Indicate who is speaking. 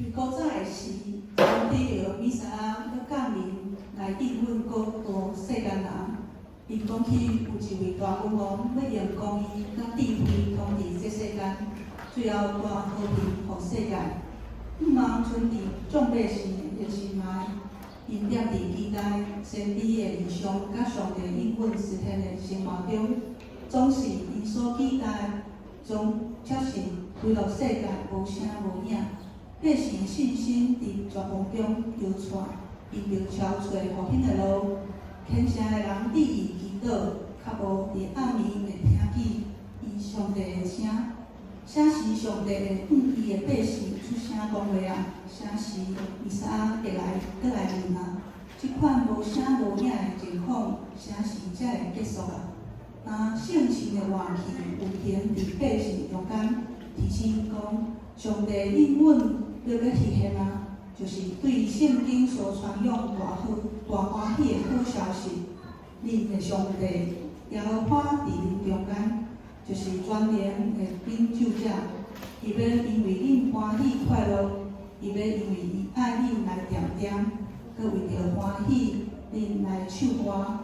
Speaker 1: 對古早的時，先知彌賽亞欲降臨來應允廣大世間人。𪜶講起有一位大君王欲用公義佮智慧統治這世間，最後帶和平予世界。毋望存佇眾百姓的心內，𪜶踮佇期待先知的異象佮上帝應允實現的生活中，總是𪜶所期待，總卻是墜落世界無聲無影。百姓的信心佇絕望中求帶，𪜶著朝揣復興的路。虔誠的人致意祈禱，較無佇暗暝會聽見伊上帝的聲。啥時上帝會向伊的百姓出聲講話啊？啥時彌賽亞會來閣來臨啊？這款無聲無影的情況，啥時才會結束啊？當聖神的活氣運行佇百姓中間，提醒講上帝應允欲閣實現啊，就是對聖經所傳揚大好大歡喜的好消息。恁的上帝耶和華佇恁中間，就是全能的拯救者。伊欲因為恁歡喜快樂，伊欲因為伊愛恁來恬恬，閣為著歡喜恁來唱歌。